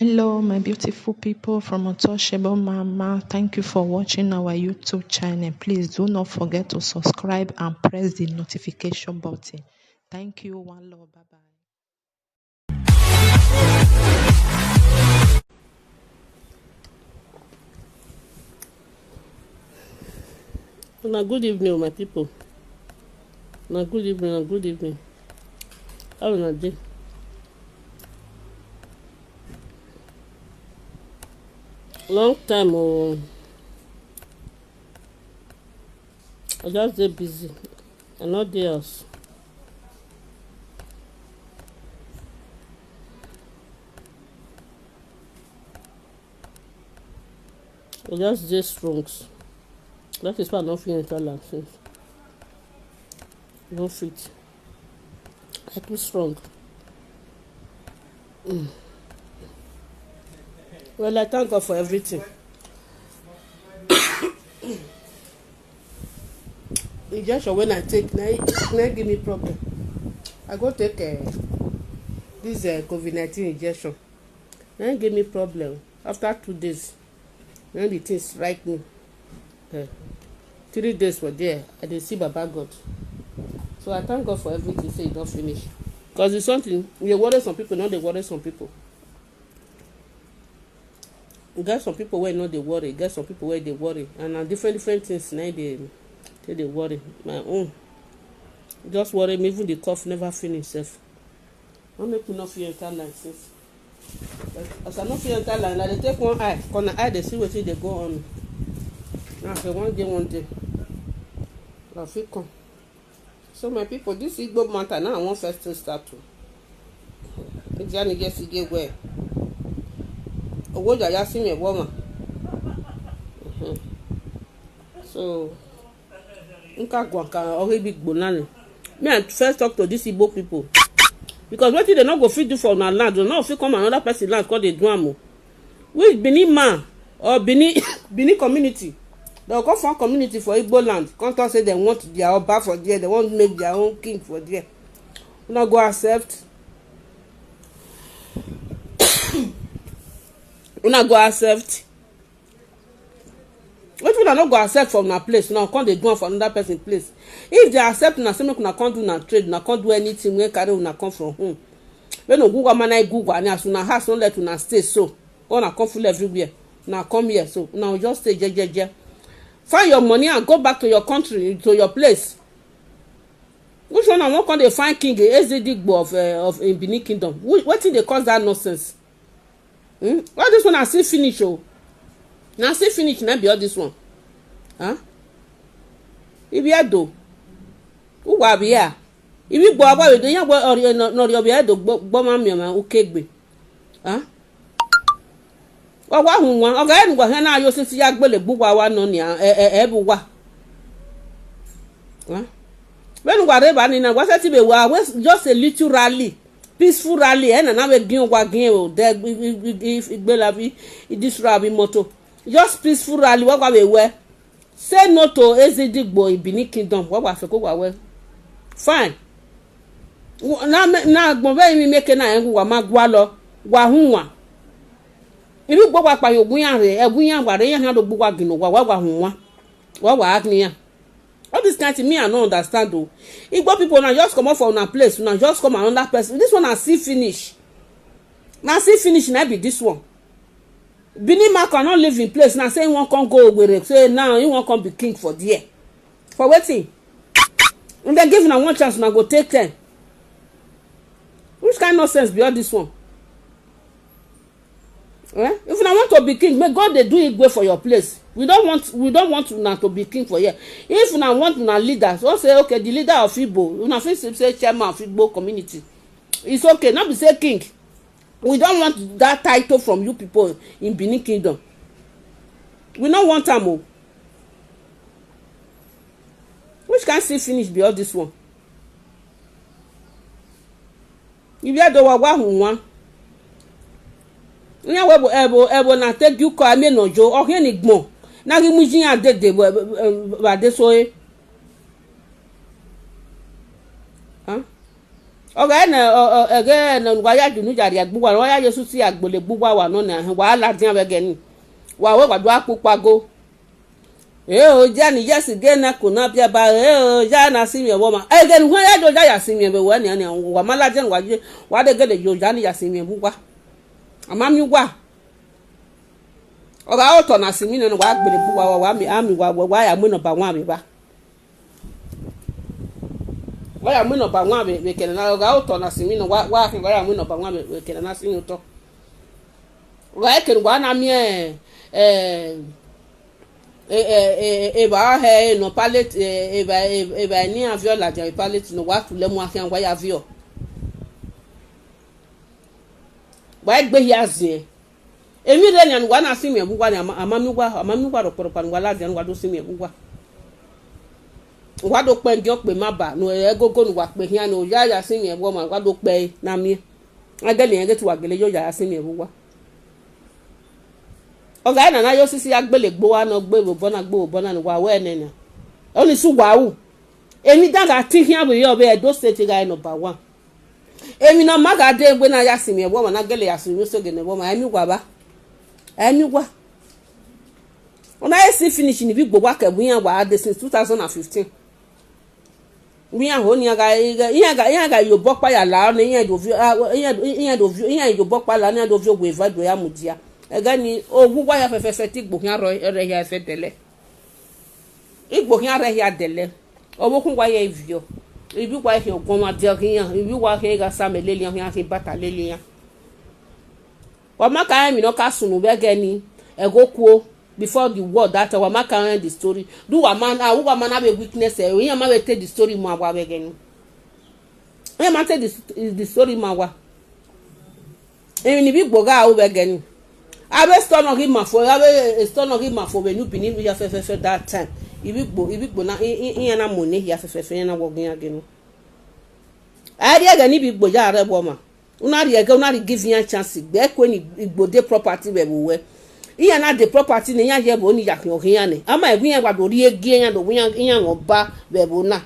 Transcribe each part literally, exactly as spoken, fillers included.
Hello, my beautiful people from Untouchable Mama. Thank you for watching our YouTube channel. Please do not forget to subscribe and press the notification button. Thank you. One love. Bye bye. Una good evening o, my people. Una good evening, una good evening. How una dey? Long time o. I just dey busy. I no dey house. I just dey strong. That is why I no fit enter land since. No fit. I too strong. Mm. Well, I thank God for everything. Injection when I take, na, na give me problem. I go take uh, this uh, COVID nineteen injection. Na give me problem. After two days, when the thing strike me, eh, three days for there, I dey see Baba God. So I thank God for everything. Say e don finish. Cause it's something you dey worry some people, no dey worry some people. E get some people wey no dey worry, e get some people wey dey worry, and na different different things na dey take dey worry. My own just worry me, even the cough never finish sef. No make me no fit enter line since. But as I no fit enter line, I dey take one eye, cause na eye dey see wetin dey go on. Now say one day, one day, I fit come. So my people, this Igbo matter now, I wan first thing start to. Ijani yes, ige well. Owo yaya si me woman. So, nka gua ka oghe bi gbo na ni. Me, I first talk to these Igbo people. Because wetin they no go fit do for una land, they no fit come another person land come dey do am o. Which Benin man or Benin, Benin community, they go form community for Igbo land, come talk say they want their Oba for there, they want make their own king for there. Una go accept? Una go accept? Wetin una no go accept for una place, una come dey do am for another person place. If they accept una, say make una come do una trade, una come do anything wey carry una come from home. When Ogunwa man na Ogunwa ni, as una house no let una stay so, una come full everywhere. Una come here so, una go just stay jejeje. Find your money and go back to your country, to your place. Which one I wan come dey find King Ezeudigbo of uh, of in Benin Kingdom? Wh- Wetin dey cause that nonsense? Hmm? All this one I see finish o. Na see finish na be all this one. Huh? Ibi Edo. Uwa bi ya. Ibi gbo wa we do yan gbo ori no no ri obi Edo gbo gbo ma mi ma ukegbe. Huh? Wa wa hu wa. Oga enu wa na yo sisi ya gbele gbu wa wa no ni e e e bu wa. Huh? When wa re ba ni na wa se ti be wa we just a little rally. Peaceful rally, eh, na na we gin wa gin o, de igbela bi idisra bi moto. Just peaceful rally, wa wa we we. Say no to Ezeudigbo in Benin Kingdom, wa wa feko wa we. Fine. Wo- Na me- na gbon ve mi make na en wa ma gua lọ, wa hu wa. Ibi gbo wa pa yo gun yan re, e gun yan wa re yan han do gbo wa gin wa wa wa hu wa. Wa wa agni yan. All this kind thing, me, I no understand o. Igbo people, una just comot for una place, una just come another person. This one na see finish. Na see finish, na be this one. Benin man cannot live in place. Now say he wan come go Owerri, say now he wan come be king for there. For wetin? If they give una one chance, una go take ten. Which kind nonsense be all this one? Eh? If una want to be king, may God dey do igwe for your place. We don't want we don't want una to be king for here. If una want una leaders, don't say okay, the leader of Igbo, una fit say say chairman of Igbo community. It's okay, not be say king. We don't want that title from you people in Benin Kingdom. We no want am o. Which kind see finish be all this one? Ibi Edo wa wa hu wa. Iran wẹ ẹvbo ẹvbo na te gi ukọ amie nọ yo, ọ khian ni gbọn. Na ghi mu iye iran dede vbe vbe adeso re. Huh? Ọ ghẹ nẹ, ọ, ọ, ẹghẹ ne wa ya junu ya rhie egbe uwa, wa ya ye esusi ya gbele egbe uwa, wa nọ nian, wa ladian vbe ẹghẹ ni. Wa wẹ wa do a kpukpago. Eo, oja ni yes ghe na ko na biẹ ba, eo, oja na sinmwi vbe ọmwa. Ẹghẹ ne uwa ya ye oja ya sinmwi vbe uwẹ nian, nian, wa ma ladian, wa ye, wa de gele ye oja ni ya sinmwi vbe uwa. A ma miẹn uwa. Ọ gha re otọ na sinmwi nẹ, wa gbele egbe uwa, wa, wa miẹn, a miẹn uwa, wa, wa ya mu number one vbe evba. Wa ya mu number one vbe, vbe kẹnẹ na, ọ gha re otọ na sinmwi nẹ, wa, wa khian, wa ya mu number one vbe, vbe kẹnẹ na sinmwi otọ. Ọ gha re kene wa na miẹn, eh, eh, eh, eh, evba hẹ nọ pallet, eh, evba, eh, evba ne iran viọ ladian vbe pallet nọ, wa tule mu khian, wa ya viọ. Wa gbe hia ziẹn. Emwi rre nian ne uwa na sinmwi vbe uwa nian, a ma, a ma miẹn uwa, a ma miẹn uwa rhọkpa rhọkpa ne uwa ladian, ne uwa do sinmwi vbe uwa. Uwa do kpẹn giẹn ọkpa ma ba, ne ẹgogo ne uwa kpe khian, ne oya ya sinmwi vbe ọmwa, uwa do kpẹe na miẹn. A gele rẹn ghe te uwa gele ye oya ya sinmwi vbe uwa. Ọ gha na na yo sisi ya gbele egbe uwa ne ọ gbe vbe obọ na, gbe vbe obọ na, ne uwa wẹ nẹ nian. Ọni sẹ uwa ru. Emwi dan gha tin khian vbe yọ vbe Edo State gha re number one. Emwi ne ọ ma gha dee wẹ ne a ya sinmwi vbe ọmwa, ne a gele ya sinmwi oseghe ne vbe ọmwa, ẹ miẹn uwa vba. Ẹ miẹn uwa. Ọ na ye si finish ne ivbi Igbo wa kẹ vbe iran wa dee since two thousand and fifteen. Vbe iran ho ne iran gha, iran gha, iran gha ye obọ ọkpa ya la nẹ, iran do viọ, a, iran, iran do viọ, iran ye obọ ọkpa la, iran do viọ owe eva do ya mudia. Ẹghẹ ni, owa uwa hia fẹfẹfẹ te Igbo khian rrọọ, rre hia fẹfẹ dẹlẹ. Igbo khian rre hia dẹlẹ. Ọvbokhan uwa ya viọ. Ivbi uwa khian ọguọmwadia ọghe iran, ivbi uwa khian gha sa amẹ lele iran, khian khian ibata lele iran. Wa ma ka rẹn emwi ne ọ ka sunu vbe ẹghẹ ni, ẹghẹ okuo, before the world that time, wa ma ka rẹn the story. Do wa ma, a, uwa ma na vbe witness ẹre, iran ma vbe te the story ma wa vbe ẹghẹ ni. Iran ma te the, the story ma wa. Emwi ne ivbi Igbo gha ru vbe ẹghẹ ni. Avbe store nọ ghi ma fo, avbe store nọ ghi ma fo vbe New Benin hia fẹfẹfẹ that time. Ivbi Igbo, ivbi Igbo na, i, i, iran na mu ne hia fẹfẹfẹ, iran na wọ ghe iran ghe nu. A rhie ẹghẹ ne ivbi Igbo ya rre ẹvbo ọmwa. U na rhie ẹghẹ, u na rhie give iran chance, gbe ẹkue ne Igbo de property vbe ẹvbo ruẹ. Iran na de property ne iran ye ẹvbo ni ya khian ọghe iran nẹ. A ma ẹvbo iran wa do rhie gie iran do wẹ iran, iran mwẹ ọba vbe ẹvbo na.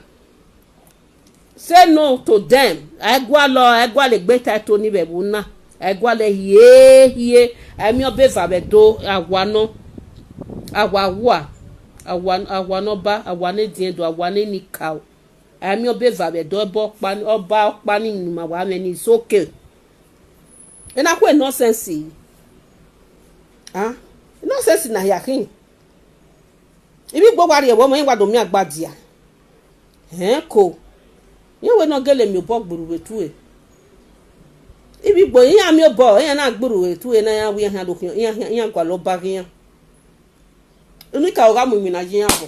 Say no to them. A i gualọ, a i gualọ egbe title ni vbe ẹvbo na. A i gualọ hie, hie. A i miẹn ọba eva vbe Ẹdo, awa nọ. Awa wa. Awa, awa ne ọba, awa ne ediẹn do, awa ne enikaro. A i miẹn ọba eva vbe Ẹdo, ọba ọkpa, ọba ọkpa ni ne ima wa mwẹ ni, it's okay. Ena khu nonsense. Ah, nonsense na hia khin. Ivbi Igbo wa rrie ẹvbo ọmwa, iran wa do miẹn agbadia. Hẹn ko. Iran wẹ ne ọ gele miẹn obọ gberra vbe etue. Ivbi Igbo, iran miẹn obọ, iran na gberra vbe etue na, iran wẹ iran khian do khian, iran khian, iran gualọ ọba ghe iran. Enikaro gha mu iwinna ye iran obọ.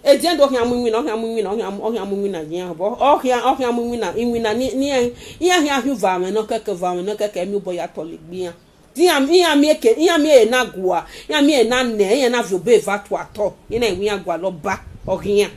Ediẹn do khian mu iwinna, ọ khian mu iwinna, ọ khian mu, ọ khian mu iwinna ye iran obọ. Ọ khian, ọ khian mu iwinna, iwinna ni, ni iran, iran khian khian uva mwẹ nọ kẹkẹ, uva mwẹ nọ kẹkẹ, ẹ miẹn obọ ya tọlọ egbe iran. Te iran, iran miẹn eke, iran miẹn ehe na gua, iran miẹn ehe na nẹ, iran na viọ obọ eva tua otọ, iran na wẹ iran gualọ ọba ọghe iran.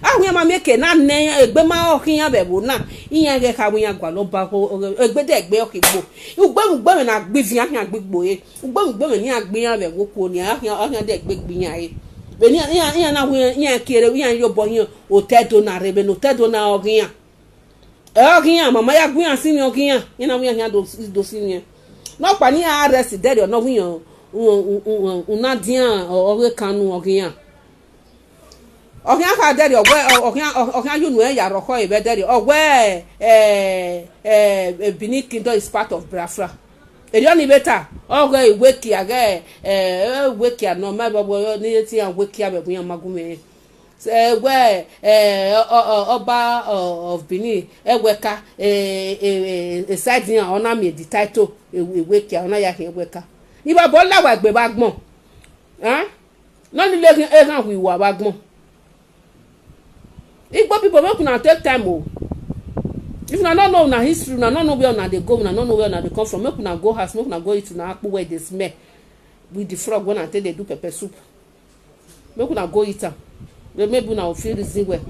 A wẹ iran ma miẹn eke na nẹ, egbe ma ọghe iran vbe ẹvbo na, iran ghẹ kha wẹ iran gualọ ọba ọghe, ọghe, egbe de egbe ọkhe Igbo. Ugbẹmwẹ ugbẹmwẹ ne a gbe ivian khian gbe Igbo re, ugbẹmwẹ ugbẹmwẹ ne iran gbe iran vbe ẹvbo okuo ni, a khian, a khian de egbe gbe iran re. Vbene iran, iran, iran na wẹ iran kie re, iran ye obọ iran, otọ Ẹdo na rre, vbene otọ Ẹdo na ọghe iran. Ẹ ọghe iran, ma ma ya gu iran sinmwi ọghe iran, iran na wẹ iran khian do, do sinmwi. Nọkpa ne iran arrest dẹrriọ ne ọ wẹ iran, u, u, u, u na dian ọ, ọghe Kanu ọghe iran. Ọ khian kha dẹrriọ, ọ wẹ, ọ, ọ khian, ọ, ọ khian ye unu ẹn ya rhọkhọ vbe dẹrriọ, ọ wẹ, eh, eh, Benin Kingdom is part of Biafra. Erriọ ni vbe ta, ọ ghe Iwekia, ghe, eh, Iwekia ne ọ ma vbe ọvbọ ne ẹ te iran Iwekia vbe ẹvbo iran ma gu mwẹ rẹn. Ẹ wẹ, eh, ọ, ọ, ọ, Ọba, ọ, of Benin, Ẹwẹka, eh, eh, eh, side iran, ọ na miẹn the title, eh, Iwekia, ọ na ya khian Ẹwẹka. Ivbabọ la wa egbe vbe agbọn. Huh? Nọ ni le eghan, eghan hu iwa vbe agbọn. Igbo people, make una take time o. If una no know una history, una no know where una dey go, una no know where una dey come from, make una go house, make una go eat una akpu where e dey smell with the frog wey una take dey do pepper soup. Make una go eat am. Then maybe una go fit reason well.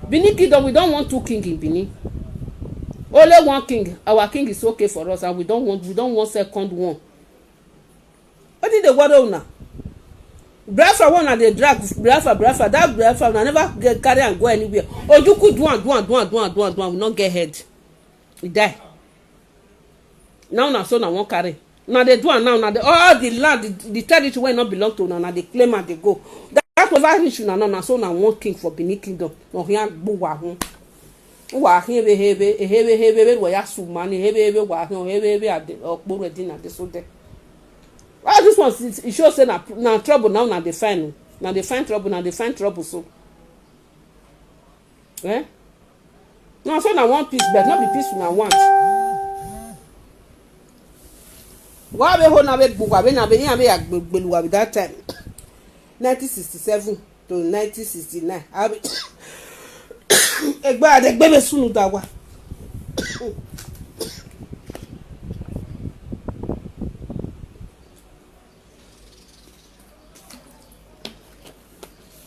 Benin Kingdom, we don't want two king in Benin. Only one king. Our king is okay for us, and we don't want, we don't want second one. Wetin dey worry una? Biafra wey una dey drag, Biafra, Biafra, that Biafra, una never get, carry am go anywhere. Ojukwu do am, do am, do am, do am, do am, do am, we no get head. He die. Now na so na wan carry. Una dey do am now, na dey, all the land, the, the territory wey no belong to una, na dey claim and dey go. That, that was why rich una now, na so na one king for Benin Kingdom. No khian gbe uwa hun. Uwa khian vbe hebe, ehebe hebe, vbe uwa ya su mani, hebe hebe uwa khian, hebe hebe ade, ọkpọ rẹ di na dey so there. All this one, it, it show say na, na trouble now, na dey find, na dey find trouble, na dey find trouble so. Eh? Na so na one peace, but no be peace una want. Wa vbe ho na vbe gbe uwa vbe na vbe iran vbe ya gbe, gbele uwa vbe that time. Nineteen sixty-seven to nineteen sixty-nine. A vbe egbe a de gbe vbe sunu da wa.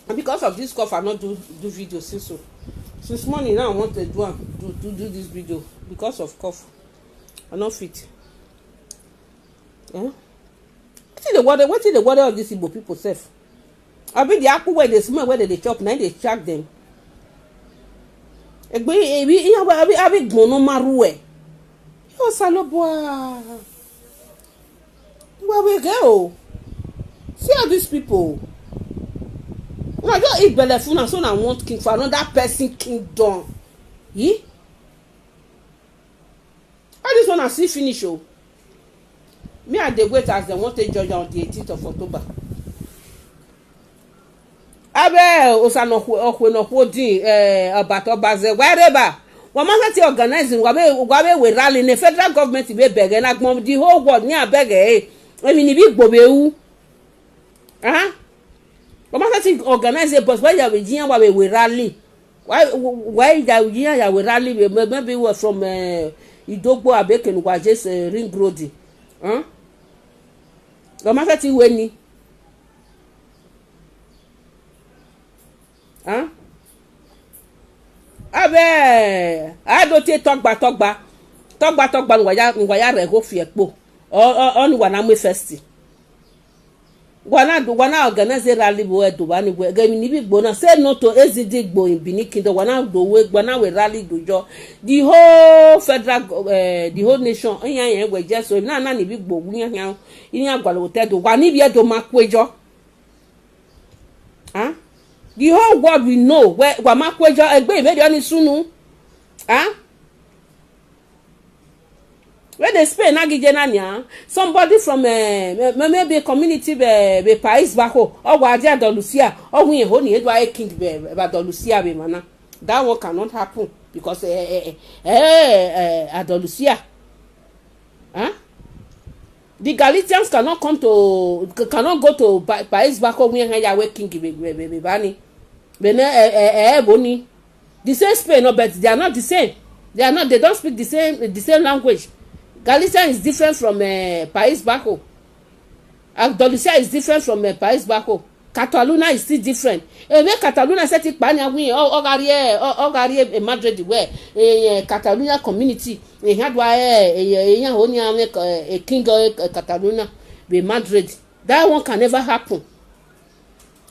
And because of this cough, I not do, do video since so. Since morning now, I want to do am, do, do, do this video because of cough. I not fit. Eh? Wetin dey worry, wetin dey worry all these Igbo people sef? Abi the akpu wey dey smell, wey dem dey chop, na im dey attract dem. Egbe, ebi, abi, abi, abi gbọn nọ ma ruẹ. Yo, Osanobua. Well, we go. See all these people. Una just eat belle full, na so na want king for another person kingdom. Eh? All this one I see finish o. Me, I dey wait as dem wan take judge am on the eighteenth of October. Abẹ Osa ne ọ khue, ọ khue ne ọ khuo din, eh, Ọba tọ ba zẹ, wa rre ba. Wa ma sẹtin organize, wa vbe, wa vbe wẹ rally ne federal government vbe bẹghe ne agbọn the whole world ne a bẹghe ẹre. Emwi ne ivbi Igbo vbe ru. Ah? Wa ma sẹtin organize, but wa ya vbe yi iran, wa vbe wẹ rally. Wa, wa ya yi iran ya wẹ rally vbe, maybe we from, eh, Idogbo abe kene wa je, eh, Ring Road. Huh? Wa ma sẹtin wẹ ni. Huh? Abẹ, a do tie tọgba tọgba. Tọgba tọgba ne uwa ya, ne uwa ya rre ẹghẹ ofi ẹkpo. Ọ, ọ, ọ ne uwa na mu first. Wa na do, wa na organize rally vbe Ẹdo vba ni wẹ, ghe emwi ne ivbi Igbo na, say no to ezidi Igbo in Benin Kingdom, wa na do we, wa na wẹ rally do yọ. The whole federal go-, eh, the whole nation, iran, iran wẹ yes o, na, na ne ivbi Igbo wu iran, iran, iran gualọ vbe otọ Ẹdo, wa ne ivbi Ẹdo ma kue yọ. Huh? The whole world will know wẹ wa ma kue yọ, egbe vberriọ ni sunu. Huh? Vbe de Spain na ghi ye na nian, somebody from, eh, may-, maybe community vbe, vbe Paris Bajo, ọ wa dia Andalusia, ọ wu iran ho ni, e do a king vbe, vbe Andalusia vbe emwa na. That one cannot happen because, eh, eh, eh, eh, eh, Andalusia. Huh? The Galatians cannot come to, cannot go to Pa-, Paris Bajo, wu iran ya wẹ king vbe, vbe, vbe, vbe emwa ni. Vbe ne, eh, eh, eh, vbe ni. The same Spain, no, but they are not the same. They are not, they don't speak the same, the same language. Galicia is different from, eh, País Bajo. Andalusia is different from, eh, País Bajo. Catalonia is still different. Eh, vbe Catalonia sẹtin kpa ni a win, ọ, ọ gha rrie, ọ, ọ gha rrie, eh, Madrid wẹ, eh, eh, Catalonia community, eh, iran do a, eh, eh, eh, iran ho ni a mwẹ, eh, eh, king of, eh, Catalonia vbe Madrid. That one can never happen.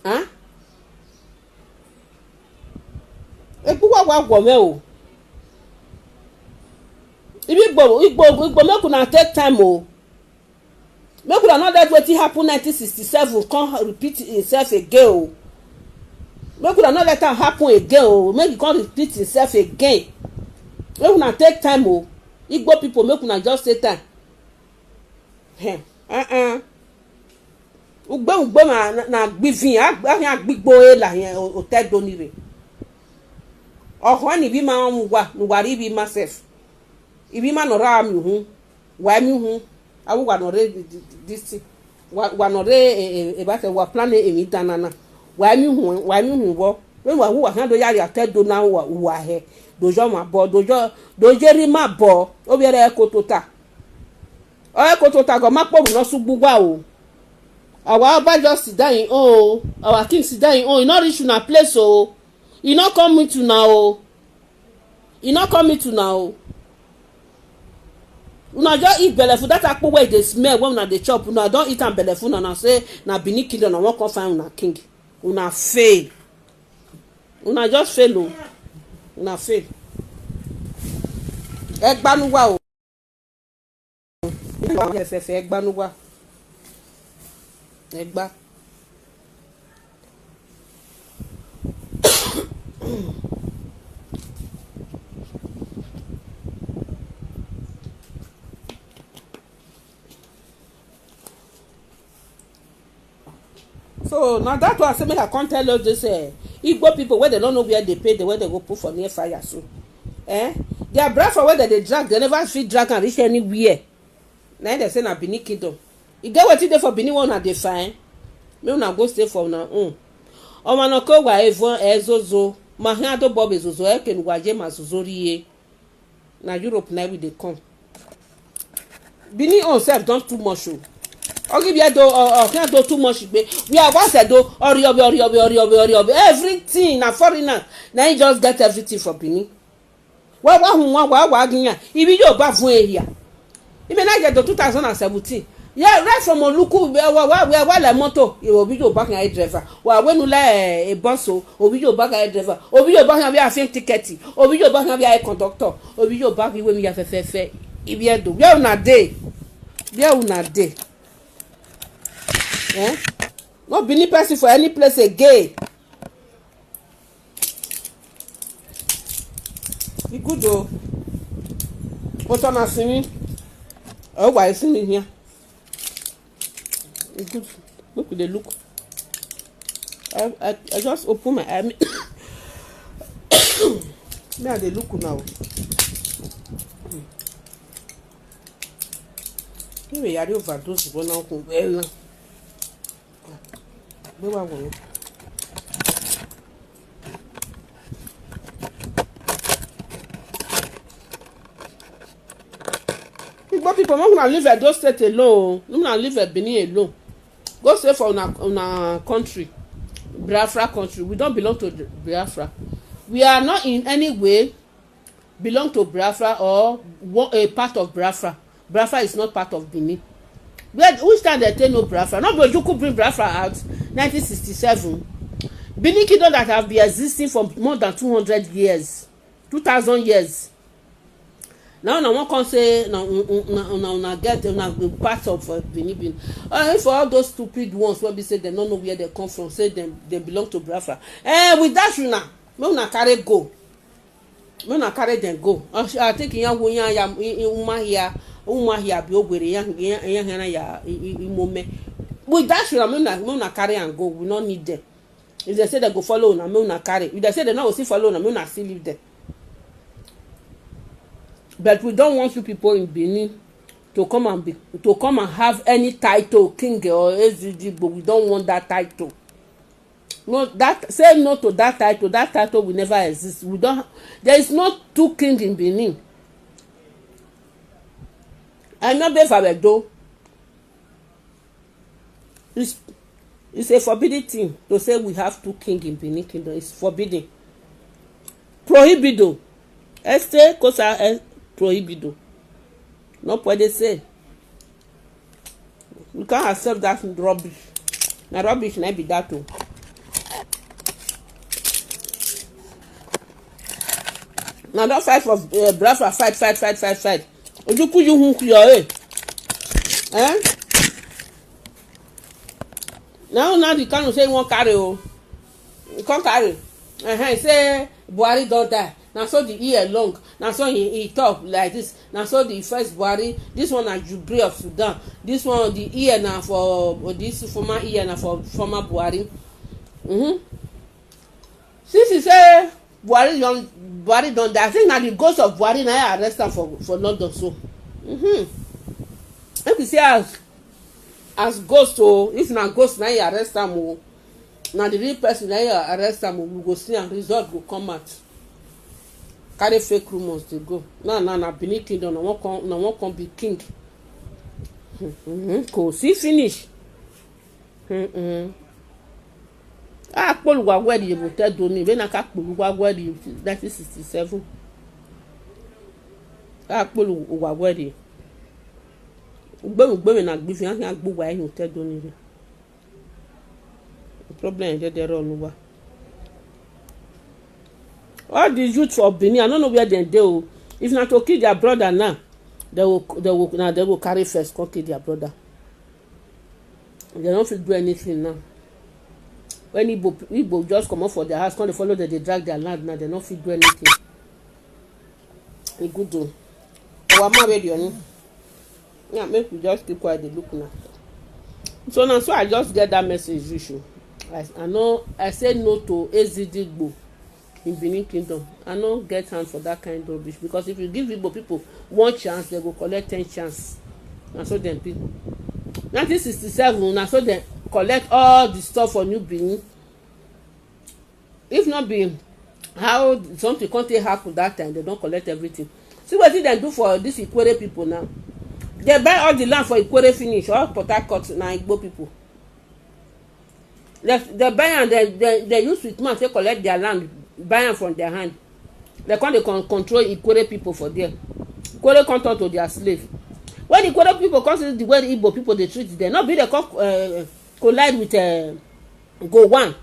Huh? Egbe uwa wa guọ mwẹ o. Ivbi Igbo, Igbo, Igbo, make una take time o. Make una no let wetin happen nineteen sixty-seven come repeat himself again o. Make una no let am happen again o. Make e come repeat himself again. Make una take time o. Igbo people, make una just take time. Hẹn, ẹn, ẹn. Ugbe ugbe ma na, na gbe ivin, a, a khian gbe igbo re la hin o-, otọ Ẹdo ni rre. Ọkhọ ni ivbi ima mu uwa, ne uwa rre ivbi ima sef. Ivbi ima ne ọ rre miẹn uhunmwu, wa miẹn uhunmwu, avbe uwa ne ọ rre thi-, thi-, this thing. Wa, wa ne ọ rre, e, e, e, evba sẹ, wa plan emwi dan na na. Wa miẹn uhunmwu, wa miẹn uhunmwu vbọ. Vbene uwa wu, uwa khian do ya rrie otọ Ẹdo na, uwa, uwa hẹ. Do yọ ọmwa obọ, do yọ, do ye rre ima obọ, ovbi ẹre ẹko tota. Ọ ẹko tota gọ ma kpọvbu ne ọ sẹ ugbo uwa o. Our Oba just sit down in own o. Our king sit down in own. E no reach una place o. E no come meet una o. E no come meet una o. Una just eat belleful. That akpu wey dey smell when una dey chop, una don eat am belleful. Una, una say na Benin Kingdom, una wan come find una king. Una fail. Una just fail o. Una fail. Ẹgba ne uwa o. Fẹfẹfẹ, ẹgba ne uwa. Ẹgba. So na that one I say make I come tell us this, eh, Igbo people wey dem no know where they pay dem, wey dem go put for near fire so. Eh? Their bra for where dem dey drag, dem never fit drag am reach anywhere. Na im dem say na Benin Kingdom. E get wetin dey for Benin wey una dey find? Make una go stay for una own. Ọmwa ne ọ ke wa evun ẹ zozo, ma khian do bọbọ ezozo, ẹ ke ne uwa ye ma zozo rrie. Na Europe na we dey come. Benin own sef don too much o. Ọ ghi vbe do, ọ, ọ khian do too much gbe. We are once do, ọriọbe, ọriọbe, ọriọbe, ọriọbe. Everything na foreigner. Na he just get everything for Benin. Wa, wa hu wa, wa, wa ghi yan. Ivbi Yoruba vun ehia. Imẹ na ye do two thousand and seventeen. Yeah, right from Oluku, wa, wa, wa, wa lẹ motor. Ivbi Yoruba khian driver. Wa wẹ ne u lẹ, eh, bus o. Ivbi Yoruba khian driver. Ivbi Yoruba khian vbe a fian ticket. Ivbi Yoruba khian vbe a conductor. Ivbi Yoruba ghi wẹ mi ya fẹfẹfẹ. Ivbi Ẹdo. Where una dey? Where una dey? Eh? No Benin person for any place again. E good o. But una see me. Oh, why see me here? E good. Make we dey look. I, I, I just open my eye. Me, I dey look now. Maybe I dey overdose, but now well now. Gbé wá wò ó. Igbo people, make una leave Edo State alone. Make una leave Benin alone. Go stay for una, una country, Biafra country. We don't belong to the Biafra. We are not in any way belong to Biafra or wo-, a part of Biafra. Biafra is not part of Benin. Where, which time they take no Biafra? Not Ojukwu bring Biafra out, nineteen sixty-seven. Benin Kingdom that have been existing for more than two hundred years, two thousand years. Now, una wan come say na, una, una, una get, una be part of, uh, Benin, Benin. Uh, for all those stupid ones wey be say dem no know where dem come from, say dem, dem belong to Biafra. Eh, with that una, make una carry go. Make una carry dem go. I, I think iran wo iran ya, i, i, uma hia, uma hia be Owerri, iran, iran, iran hia na ya, i, i, i mome. With that una, make una, make una carry am go. We no need dem. If dem say dem go follow una, make una carry. If dem say dem no go still follow una, make una still leave dem. But we don't want you people in Benin to come and be, to come and have any title, king or A Z D, but we don't want that title. No, that, say no to that title. That title will never exist. We don't. There is no two king in Benin. I no be Fabedo. It's, it's a forbidden thing to say we have two king in Benin Kingdom. It's forbidden. Prohibido. Este cosa es prohibido. No puede ser. We can't accept that rubbish. Na rubbish na be that o. Na don fight for, uh, Biafra, fight, fight, fight, fight, fight. Ojukwu, you who your, eh? Eh? Now, now the Kanu say he wan carry o. He come carry. Uh-huh. He say Buhari don die. Na so the ear long. Na so he, he talk like this. Na so the first Buhari. This one na Jubilee of Sudan. This one, the ear na for, this former ear na for former Buhari. Mm-hmm. Since he say Buhari don, Buhari don die, I think na the ghost of Buhari na him arrest am for, for London so. Mm-hmm. Make we see as, as ghost o, if na ghost na him arrest am o, na the real person na him arrest am o, we go see am, result go come out. Carry fake rumors dey go. Now, now, na Benin Kingdom, na wan come, na wan come be king. Mm-hmm. Kò sí finish. Mm-mm. A kpolo uwa wẹ rhie vbe otọ Ẹdo ni, vbene a ka kpolo uwa wẹ rhie nineteen sixty-seven. A kpolo uwa wẹ rhie. Ugbẹmwẹ ugbẹmwẹ na gbe ifian khian gbe uwa hin otọ Ẹdo ni rre. Problem dẹdẹ rrọọ ne uwa. All the youth for Benin, I no know where dem dey o. If na to kill their brother now, they will, they will, now they will carry first, come kill their brother. They don't fit do anything now. When Igbo, Igbo just come up for their house, come dey follow them, they drag their land now, they don't fit do anything. E good o. Our man ready on. Yeah, make we just keep quiet, they look now. So now, so I just get that message, you should. I, I know, I say no to A Z D Igbo in Benin Kingdom. I no get hand for that kind of rubbish, because if you give Igbo people one chance, they go collect ten chance. Na so dem be. Nineteen sixty-seven, na so dem collect all the stuff for New Benin. If not be how something come take happen that time, they don't collect everything. See what dem do for these Ikwere people now. They buy all the land for Ikwere finish, all Port Harcourt na Igbo people. They, they buy am, they, they, they use with man take collect their land, buy am from their hand. They come dey con-, control Ikwere people for there. Ikwere come turn to their slave. When Ikwere people come see the way the Igbo people dey treat them, no be they come, uh, collide with, uh, Gowon.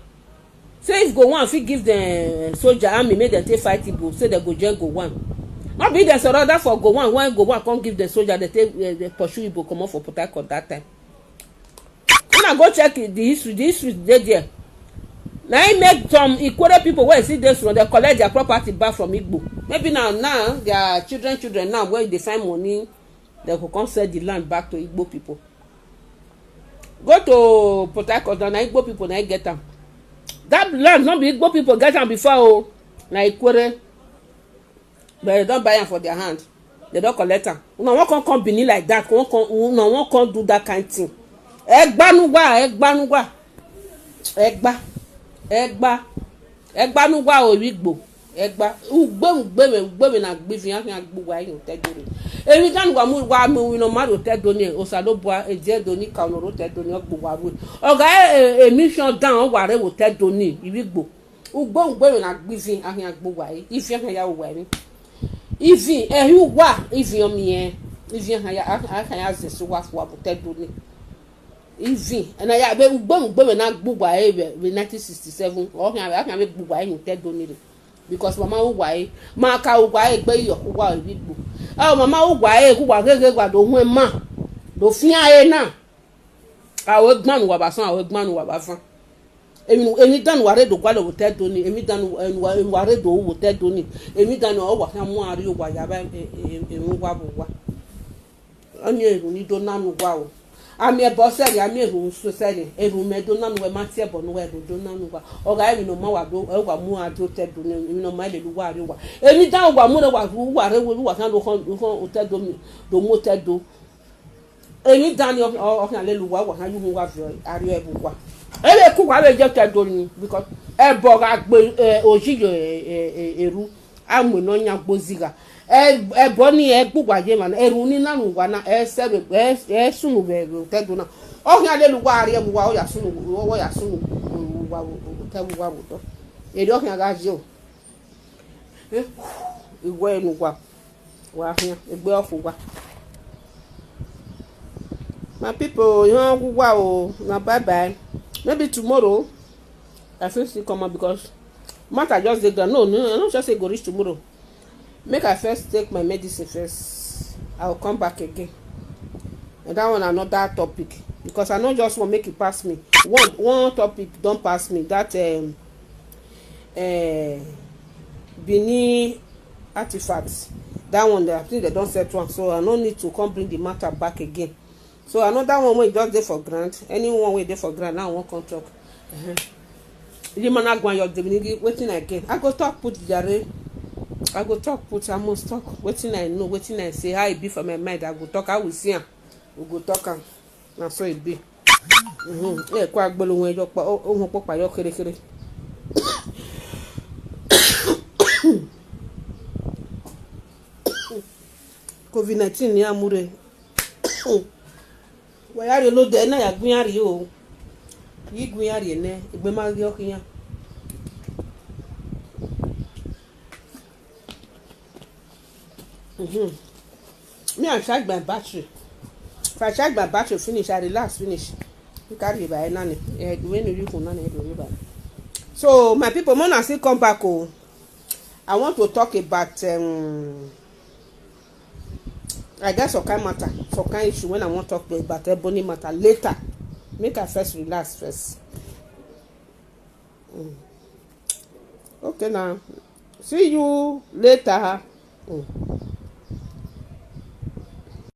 Say if Gowon fit give them soldier army, make them take fight Igbo, say they go join Gowon. No be they surrender for Gowon, when Gowon come give them soldier, they take, uh, they pursue Igbo comot for Port Harcourt that time. Una go check the history. The history dey there. Na im make some Ikwere people wey still dey Suron, they collect their property back from Igbo. Maybe now, now their children, children now, when they find money, they go come sell the land back to Igbo people. Go to Port Harcourt now, na Igbo people na get am. That land no be Igbo people get am before o, na Ikwere. But they don't buy am for their hand. They don't collect am. Una wan come, come Benin like that. Come, come, una wan come do that kind thing. Egba nuwa, egba nuwa. Egba. Egba. Egba nuwa o, Igbo. Egba. Ugbe, ugbe mwẹ, ugbe mwẹ na gbivian, a khian gbe uwa yi otẹdo rre. Emwi dan ne uwa mu, wa mu iwinna ma rre otẹdo ni, Osanobua, ediẹdo ni ka ọnọ rre otẹdo ni, ọ gbe uwa rre. Ọ gha e, e, emission dan, ọ wa rre vbe otẹdo ni, ivbi Igbo. Ugbe, ugbe mwẹ na gbivian, a khian gbe uwa yi. Ivian khian ya uwa yi. Ivian, ẹhi uwa, ivian ọ miẹn. Ivian khian ya, a, a khian ya zẹ sẹ uwa fua vbe otẹdo ni. Ivian, ẹna ya vbe ugbe, ugbe mwẹ na gbe uwa yi vbe, vbe nineteen sixty-seven. Ọ khian, a khian vbe gbe uwa yi hin otẹdo ni rre. Because ma ma uwa yi, ma ka uwa yi egbe iyọ, uwa ivbi Igbo. Ọ ma ma uwa yi, uwa gheghe wa do huẹn ma, do fian ẹre na. A ho egban ne uwa vbe san, a ho egban ne uwa vbe san. Emwi, emwi dan ne uwa rre do gualọ vbe otẹdo ni, emwi dan ne uwa, ne uwa, ne uwa rre do ru vbe otẹdo ni, emwi dan ne ọ wa khian mu arriọ uwa ya vbe, e, e, emwi uwa vbe uwa. Ọni erhunmwu ni do na ne uwa o. A miẹn ẹbọ sẹrriọ, a miẹn erhunmwu sẹrriọ, erhunmwu mẹ do na ne uwa, ma tie ẹbọ ne uwa, erhunmwu do na ne uwa. Ọ gha emwi ne ọ ma wa do, ẹ wa mu a do otẹdo ni, emwi ne ọ ma lele uwa arriọ uwa. Emwi dan uwa mu rre, uwa, uwa rre, uwa khian do khọn, do khọn otẹdo ni, do mu otẹdo. Emwi dan ni ọ, ọ, ọ khian lele uwa, uwa khian ye uhunmwu uwa viọ arriọ ẹvbo uwa. Ẹ vbe ku uwa vbe ye otẹdo ni, because ẹbọ gha gbe, eh, oyi ye, eh, eh, eh, erhu, a mu ne ọ yan gbe ozigha. Ẹ, ẹbọ ni ẹ gbe uwa ye emwa na, erhunmwu ni na ne uwa na, ẹ sẹ vbe, ẹ, ẹ sunu vbe, vbe otẹdo na. Ọ khian lele uwa arriọ ẹvbo uwa, ọ ya sunu, ọ ya sunu uwa, otẹdo uwa vbe odọ. Erriọ ọ khian gha ye o. Eh, iwẹ ne uwa. Wa khian, egbe ọ fo uwa. My people, you know, wow, now bye bye. Maybe tomorrow, I fit still come out because matter just dey ground. No, no, I no just say go reach tomorrow. Make I first take my medicine first. I will come back again. And that one another topic because I no just want make it pass me. One, one topic don't pass me. That, um, uh, Benin artifacts. That one, I think they don't settle am, so I no need to come bring the matter back again. So another one wey just dey for ground, anyone wey dey for ground now wan come talk. Uh-huh. The man I go and your divinity, wetin I get? I go talk put jare. I go talk put, I must talk. Wetin I know, wetin I say, how e be for my mind, I go talk, I will see am. We go talk am. Na so e be. Mhm. E kwa gbolo wen yo pa, o, o, wọn pọkpa yọ kherekhere. Covid nineteen ni a mu rre. Wa ya rhie olodẹ na ya gu iran rhie o. Yi gu iran rhie nẹ, egbe ma ghi ọ khian. Mhm. Me, I charge my battery. If I charge my battery finish, I relax finish. You carry by nani. Eh, when you go nani, you by. So, my people, mona still come back. Oh, I want to talk about, um, I get some kind matter, some kind issue when I wan talk to about Ebony matter later. Make I first relax first. Mm. Okay now. See you later. Mm.